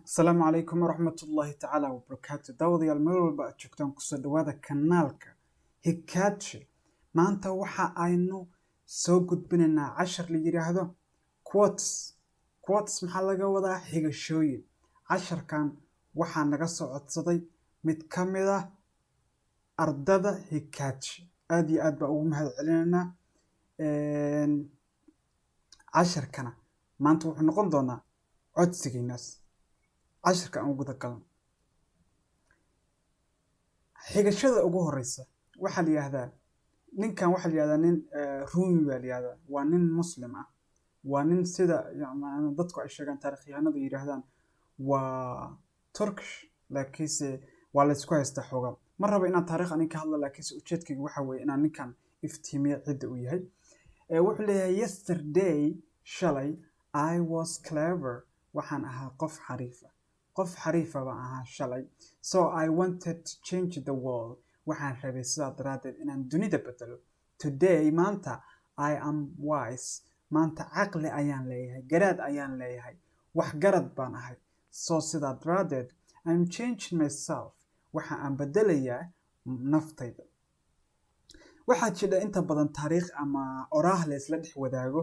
Asalaamu calaykum waraxmatullaahi tacaala wabarakaatu. Daawadayaal, meel walba aad joogtaan, kusoo dhawaada kanaalka Hikaadshe. Maanta waxa aynu soo gudbinaynaa cashar la yidhaahdo quotes. Quotes maxaa laga wadaa? Xigashooyin. Casharkan waxaa naga soo codsaday mid ka mid ah ardada Hikaadshe. Aad iyo aad baa ugu mahad celinaynaa. Casharkana maanta wuxuu noqon doonaa codsigaynaas. Cashirka aan guda galno. Xigashada ugu horeysa waxaa la yihahdaa, ninkan waxaa la yihahdaa nin Rumi baa la yihahdaa. Waa nin Muslim ah, waa nin sida yani dadku ay sheegaan, taarikhyahanadu yidhaahdaan waa Turkish, laakiinse waa la isku haystaa xoogaa. Ma rabo inaan taarikh anin ka hadlo, laakiinse ujeedkayga waxa weeye inaan ninkan iftiimiyo cidda uu yahay. Wuxuu leeyahay: "Yesterday," shalay, "I was clever," waxaan ahaa qof xariifa, qof xariifa baan ahaa shalay. "So I wanted to change the world," waxaan rabay sidaa daraaddeed inaan dunida bedelo. "Today," maanta, "I am wise," maanta caqli ayaan leeyahay, garaad ayaan leeyahay, waxgarad baan ahay. "So," sidaa daraaddeed, "I'm changing myself," waxa aan bedelayaa naftayda. Waxaa jira inta badan taariikh ama oraah la isla dhex wadaago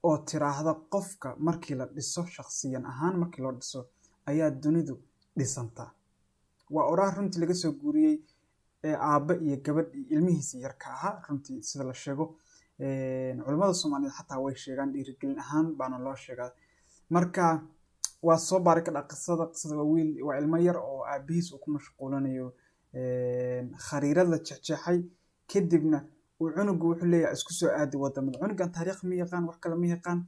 oo tiraahda qofka markii la dhiso, shakhsiyan ahaan markii loo dhiso, ayaa dunidu dhisantaa. Waa oraah runtii laga soo guuriyey aabbe iyo gabadh iyo ilmihiisa yarka ahaa. Runtii sida la sheego, culimmada Soomaaliyeed xataa way sheegaan, dhiirigelin ahaan baana loo sheegaa. Marka waa soo baari kadhaa qisada. Qisada waa wiil, waa ilmo yar oo aabihiis uu ku mashquulinayo khariirad la jeexjeexay. Kadibna uu cunugu wuxuu leeyahay: "Isku soo aadi wadamada." Cunugan taariikh ma yaqaan, wax kale ma yaqaan.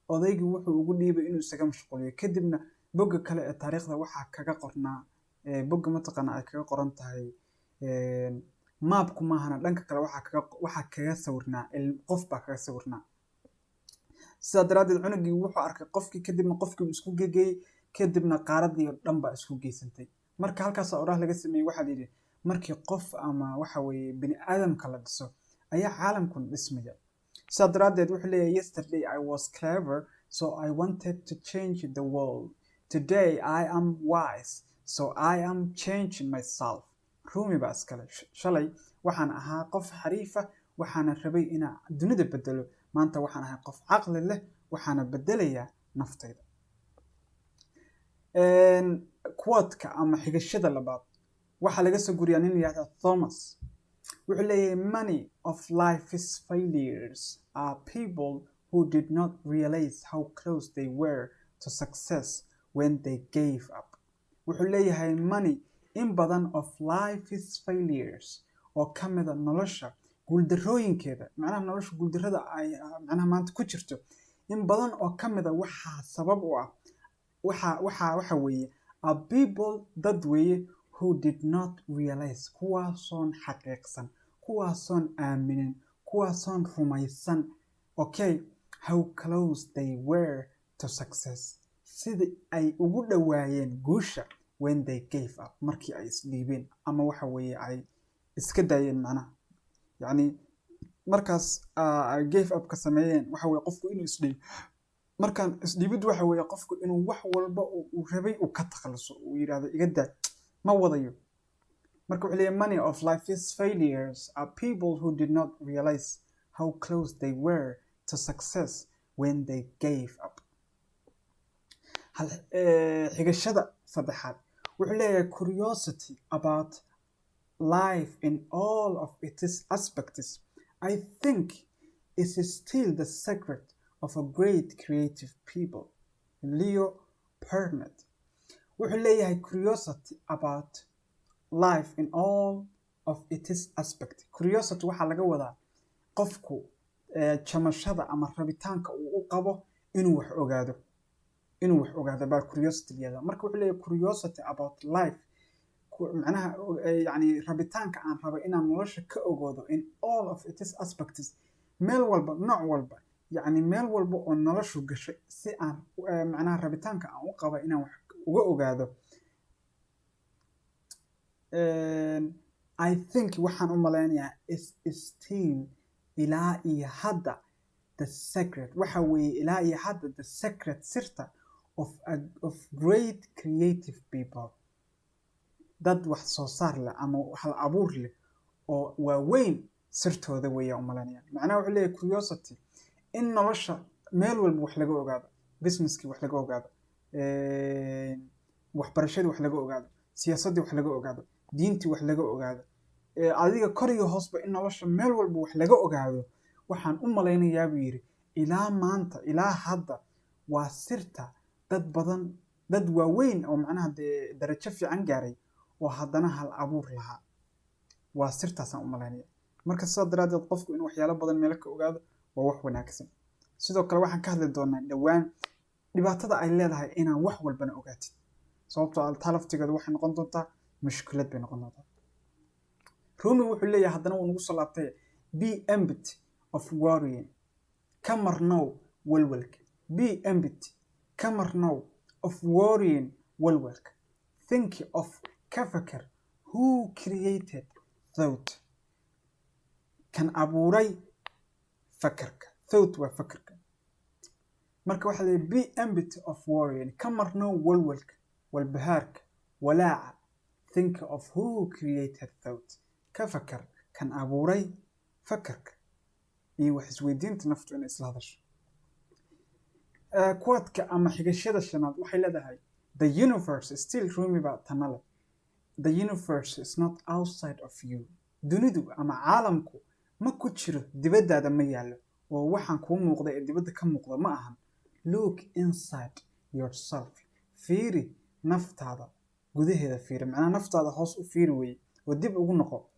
Odaygii wuxuu ugu dhiibay inuu isaga mashquuliyo. Kadibna bogga kale ee taariikhda waxaa kaga qornaa, bogga mataqaana ay kaga qoran tahay maabku maahana, dhanka kale waxaa kaga sawirnaa qof baa kaga sawirnaa. Sidaa daraaddeed cunugii wuxuu arkay qofkii, kadibna qofkii uu isku gegeeyey, kadibna qaaradii oo dhan baa isku geysantay. Marka halkaas oraah laga sameeyey. Waxaa la yidhi markii qof ama waxa weeye bini aadamka la dhiso ayaa caalamkuna dhismaya. Sidaa daraaddeed wuxuu leeyahay: "Yesterday I was clever, so I wanted to change the world. Today I am wise, so I am changing myself." Rumi baa iskale. Shalay waxaan ahaa qof xariifa, waxaana rabay inaan dunida bedelo. Maanta waxaan ahay qof caqli leh, waxaana bedelayaa naftayda. Quote-ka ama xigashada labaad waxaa laga soo guriyaa nin yihahda Thomas. Wuxuu leeyahay: "Many of life's failures are people who did not realize how close they were to success when they gave up." Wuxuu leeyahay: many, in badan, of life's failures, oo ka mida nolosha guuldarrooyinkeeda, macnaha nolosha guuldarrada ay macnaha maanta ku jirto, in badan oo ka mida waxaa sabab u ah waxa weeye are people, dad weeye, who did not realize, kuwaasoon xaqiiqsan, kuwaasoon aaminin, kuwaasoon rumaysan, okay, how close they were to success, sida ay ugu dhowaayeen guusha, when they gave up, markii ay isdhiibeen ama waxa weeye ay iska daayeen. Macnaha yacni markaas ay gave up ka sameeyeen, waxa weeye qofku inuu isdhiib. Markaan isdhiibid waxa weeye qofku inuu wax walba uu rabay uu ka takhaluso, uu yidhaahdo: "Iga daa, ma wadayo." Marka wuxuu leeyahay: many of life's failures are people who did not realize how close they were to success when they gave up. Xigashada saddexaad wuxuu leeyahay: "Curiosity about life in all of its aspects, I think, is still the secret of a great creative people." Leo Burnett. Wuxuu leeyahay: curiosity about life in all of its aspect. Curiosity waxaa laga wadaa qofku jamashada ama rabitaanka uu u qabo inuu wax ogaado. Inuu wax ogaado baa curiosity la yihahdaa. Marka wuxuu leeyahay: curiosity about life, macnaha yani rabitaanka aan rabo inaan nolosha ka ogoodo, in all of its aspects, meel walba, nooc walba, yacni meel walba oo noloshu gashay, si aan macnaha rabitaanka aan u qabo inaan wax uga ogaado, I think, waxaan u malaynayaa, is still, ilaa iyo hadda, the secret, waxa weeye ilaa iyo hadda, the secret, sirta, of a great creative people, of great creative people, dad wax soo saar leh ama hal abuur leh oo waaweyn sirtooda weeyaa u malaynaya. Macnaha wuxuu leeyahay curiosity in nolosha meel walba wax laga ogaado, businesskii wax laga ogaado, waxbarashadii wax laga ogaado, siyaasaddii wax laga ogaado, diintii wax laga ogaado, adiga kor iyo hoosba in nolosha meel walba wax laga ogaado. Waxaan u malaynayaa, buu yidhi, ilaa maanta, ilaa hadda waa sirta dad badan, dad waaweyn oo macnaha dee darajo fiican gaaray oo haddana hal abuur lahaa. Waa sirtaasaan u malaynaya. Marka sidaa daraaddeed qofku in waxyaalo badan meelo ka ogaado waa wax wanaagsan. Sidoo kale waxaan ka hadli doonaa dhowaan dhibaatada ay leedahay inaan wax walbana ogaatid, sababtoo ah taa laftigeedu waxay noqon doontaa mushkilad bay noqon doontaa. Rumi wuxuu leeyahay haddana, wuu nagu soo laabtay: "Be empty of worrying", ka marnow walwalka. "Be empty", ka marnow, "of worrying", walwalka. "Think of", ka fakar, "who created thought", kan abuuray fakarka. Thought waa fakarka. Marka waxaa leeyahay: "Be empty of worrying", ka marnow walwalka, walbahaarka, walaaca. "Think of who created thought", ka fakar kan abuuray fakarka iyo wax isweydiinta naftu inay isla hadasho. Quote-ka ama xigashada shanaad waxay leedahay: "The universe", still Rumi baa tana leh, "the universe is not outside of you", dunidu ama caalamku ma ku jiro dibaddaada, ma yaallo oo waxaan kuu muuqda ee dibadda ka muuqda ma ahan. "Look inside yourself", fiiri naftaada gudaheeda, fiiri macnaha naftaada hoos u fiiri weye oo dib ugu noqo.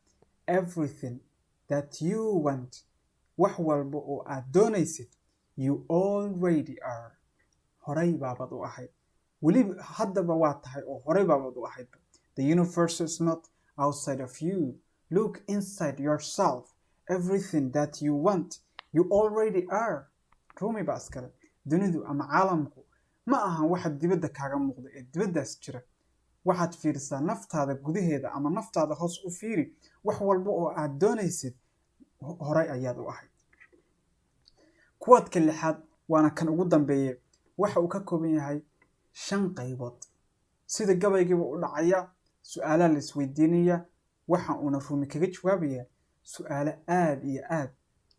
"Everything that you want", wax walba oo aad doonaysid, "you already are", horay baabad u ahayd, weliba haddaba waa tahay oo horay baabad u ahayd. "The universe is not outside of you. Look inside yourself. Everything that you want, you already are." Rumi baa iskale. Dunidu ama caalamku ma ahan waxa dibadda kaaga muuqda ee dibaddaas jira. Waxaad fiirisaa naftaada gudaheeda ama naftaada hoos u fiiri. Wax walba oo aad doonaysid horay ayaad u ahayd. Quote-ka lixaad, waana kan ugu dambeeye, waxa uu ka kooban yahay shan qaybood. Sida gabaygiiba u dhacaya, su-aalaha la isweydiinaya, waxa uuna Rumi kaga jawaabaya su-aalo aad iyo aad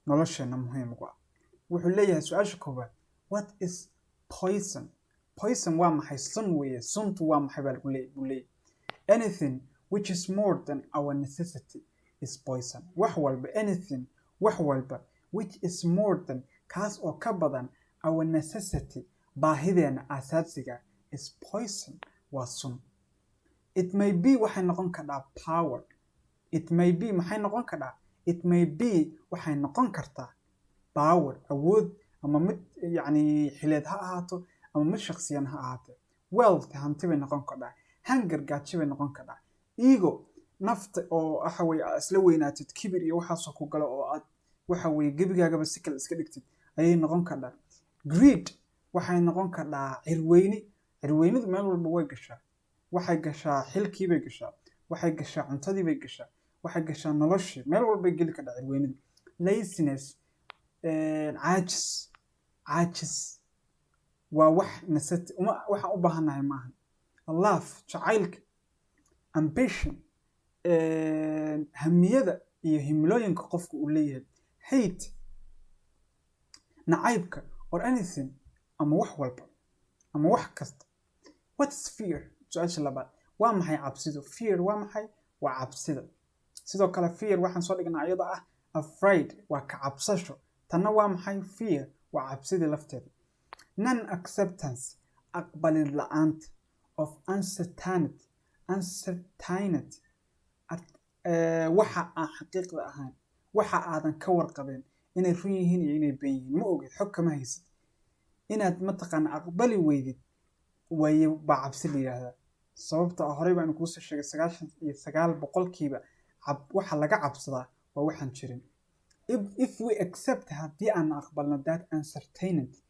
nolosheenna muhiim ugu ah. Wuxuu leeyahay su-aasha koowaad: "What is poison?" Poison waa maxay? Sun weeye. Suntu waa maxay baa lagu buu leeyahay. "Anything which is more than our necessity is poison." Wax walba, anything, wax walba, which is more than, kaas oo ka badan, our necessity, baahideena aasaasiga, is poison, waa sun. It may be, waxay noqon kartaa, power. It may be, maxay noqon kartaa? It may be, waxay noqon kartaa, power, awood, ama mid yacni xileed ha ahaato ama mid shakhsiyan ha ahaatee. Wealth, hanti bay noqon kartaa. Hunger, gaajo bay noqon kartaa. Ego, nafta oo waxa weye aad isla weynaatid, kibir iyo waxaasoo ku galo oo aad waxa weye gebigaagaba si kale iska dhigtid ayay noqon kartaa. Greed waxay noqon kartaa cirweyni. Cirweynidu meel walba way gashaa. Waxay gashaa xilkiibay gashaa, waxay gashaa cuntadiibay gashaa, waxay gashaa noloshii, meel walbay geli kartaa cirweynidu. Laziness, caajis. Caajis waa wax necessity uma waxaan u baahannahay maahan. Love, jacaylka. Ambition, hamiyada iyo himilooyinka qofka uu leeyahay. Hate, nacaybka. Or anything, ama wax walba ama wax kasta. "What is fear?" Su-aasha labaad: waa maxay cabsidu? Fear waa maxay? Waa cabsida. Sidoo kale fear waxaan soo dhignaa iyadoo ah afraid, waa ka cabsasho. Tanna waa maxay? Fear waa cabsidii lafteeda. Non acceptance, aqbalid la-aanta, of uncertainty. Uncertainty, waxa aan xaqiiqda ahayn, waxa aadan ka warqabeen inay run yihiin iyo inay been yihiin ma ogid, xog kama haysid, inaad mataqaana aqbali weydid waaye baa cabsi la yidhaahdaa. Sababta ah horey baan kuusoo sheegay, 99% waxa laga cabsadaa waa waxaan jirin. If we accept, haddii aan aqbalno, that uncertainty,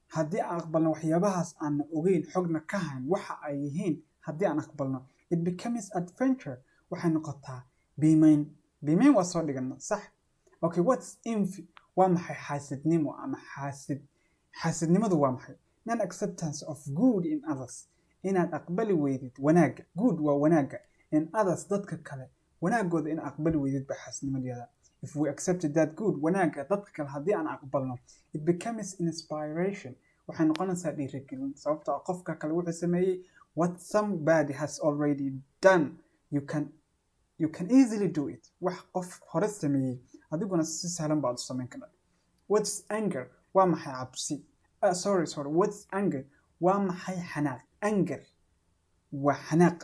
haddii aan aqbalno waxyaabahaas aanna ogeyn, xogna ka hayn waxa ay yihiin, haddii aan aqbalno, it becomes adventure, waxay noqotaa biimayn. Biimayn waa soo dhigana, sax? Okay, what's envy? Waa maxay xaasidnimo ama xaasidnimadu waa maxay? Non acceptance of good in others, inaad aqbali weydid wanaagga. Good waa wanaagga. In others, dadka kale wanaagooda inaad aqbali weydid baa xaasidnimo la yihahdaa. If we accepted that good, wanaagga dadka kale haddii aan aqbalno, it becomes inspiration, waxay noqonaysaa dhiirigelin, sababtoo ah qofka kale wuxuu sameeyey, what somebody has already done, you can easily do it. Wax qof hore sameeyey adiguna si sahlan baad u samayn kartaa. What's anger? Waa maxay cabsi? Sorry, sorry, what's anger? Waa maxay xanaaq? Anger waa xanaaq.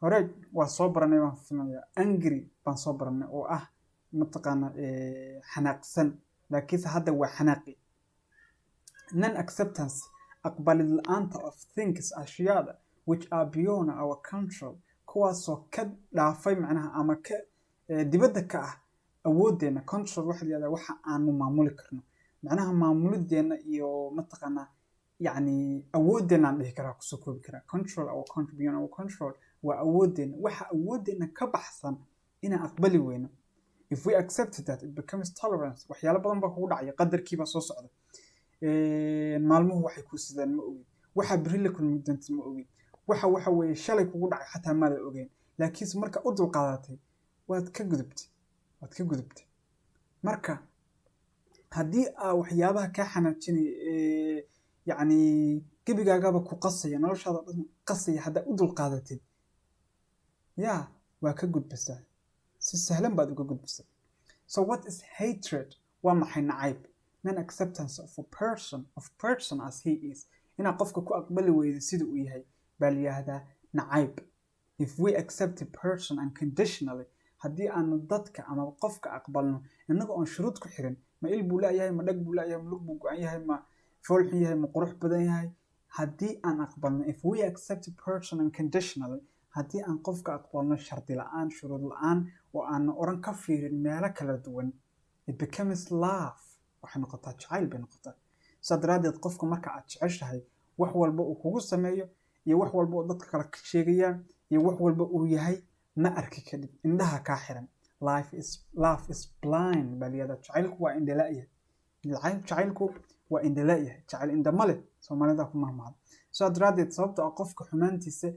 Hore waa soo baranay baan filayaa, angry baan soo baranay oo ah mataqaana xanaaqsan, laakiinse hadda waa xanaaqi. Non acceptance, aqbalid la-aanta, of things, ashyaada, which are beyond our control, kuwaasoo ka dhaafay macnaha ama ka dibadda ka ah awooddeena. Control waxa la yihahdaa waxa aanu maamuli karno, macnaha maamulideenna iyo mataqaanaa yacni awooddeena aan dhihi karaa, kusoo koobi karaa. Control, our control, beyond our control waa awooddeena, waxa awooddeena ka baxsan inaan aqbali weyno. If we accept that, it becomes tolerance. Waxyaalo badan baa kugu dhacaya, qadarkii baa soo socda, maalmuhu waxay ku sidaan ma ogid, waxa berri la kulmi doonta ma ogid, waxa weeye shalay kugu dhacay xataa maada ogeyn, laakiinse marka u dulqaadatay waad ka gudubtay, waad ka gudubtay. Marka haddii aa waxyaabaha kaa xanaajinaya ee yacni gebigaagaba ku qasaya, noloshaada dhan qasaya, haddaa u dulqaadatid, yaa waa ka gudbasaa, si sahlan baad uga gudbisaa. So what is hatred? Waa maxay nacayb? Non acceptance of a person, of person as he is, inaad qofka ku aqbali weydo sida uu yahay baa la yihahdaa nacayb. If we accept a person unconditionally, haddii aanu dadka ama qofka aqbalno innaga oon shuruud ku xirin, ma il buu la'yahay, ma dhag buu la'yahay, ma lug buu go-an yahay, ma fool xun yahay, ma qurux badan yahay, haddii aan aqbalno, if we accept a person unconditionally, haddii aan qofka aqbalno shardi la'aan, shuruud la'aan, oo aan oran ka fiirin meelo kala duwan, it becomes love, waxay noqotaa jacayl bay noqotaa. Saa daraaddeed qofka marka aad jeceshahay, wax walba uu kugu sameeyo iyo wax walba oo dadka kale ka sheegayaan iyo wax walba uu yahay ma arki kadib, indhaha kaa xiran. Life is, love is blind baa layihahdaa. Jacaylku waa indhala-yahay. Jacaylku waa indhala-yahay. Jacayl indhama leh, Soomaalida ku mahmahda. Saa daraaddeed sababta ah qofka xumaantiisa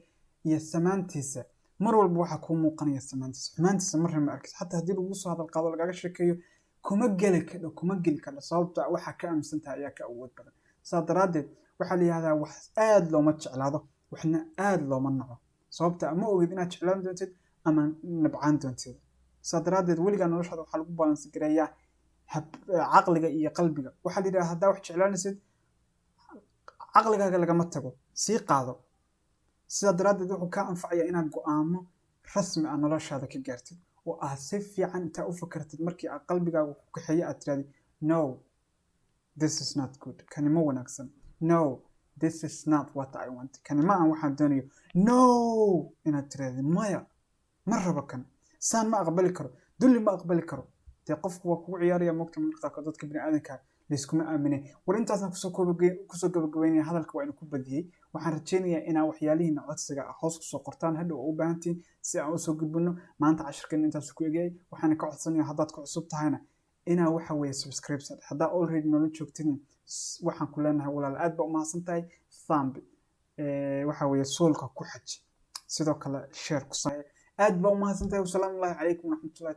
iyo samaantiisa mar walba waxaa kuu muuqanaya samaantiisa, xumaantiisa marna ma arkis. Xataa haddii lagu soo hadal qaado, lagaga sheekeeyo, kuma geli kadho, kuma geli kadho, sababta waxaa ka aaminsan tahay ayaa ka awood badan. Saa daraaddeed waxaa la yihahdaa wax aad looma jeclaado, waxna aad looma naco, sababta ma ogid inaad jeclaan doontid ama nabcaan doontid. Saa daraaddeed weligaa noloshaada waxaa lagu balance gareeyaa caqliga iyo qalbiga. Waxaa la yidhahdaa haddaa wax jeclaanaysid, caqligaaga lagama tago, sii qaado. Sidaa daraaddeed wuxuu kaa anfacayaa inaad go'aamo rasmi ah noloshaada ka gaartid oo aad si fiican intaa u fakartid, markii aad qalbigaaga ku kaxeeyo aad tirahdid, "No, this is not good, kani ma wanaagsan. No, this is not what I want, kani ma aan waxaan doonayo." No, inaad tirahdid, "Maya, ma rabo kan, saan ma aqbali karo, dulli ma aqbali karo." Dee qofku waa kugu ciyaaraya mogta marka qaarkood, dadka bini aadanka layskuma aaminay. War intaasaan kusoo gabagabeynaya hadalka, waa inu ku badiyey. Waxaan rajeynayaa inaa waxyaalihiina codsiga ah hoos kusoo qortaan hadhow oo u baahantihiin si aan usoo gudbino. Maanta cashirkeena intaasu ku egayay. Waxaana ka codsanaya haddaad ku cusub tahayna inaa waxa weeye subscribe, haddaa already noola joogtidna waxaan ku leenahay, walaal, aad baa umahadsan tahay. Thumb waxa weeye suulka ku xaj, sidoo kale share ku samee. Aad baa umahadsan tahay. Wasalaamu Allahi calaykum waraxmatullahi.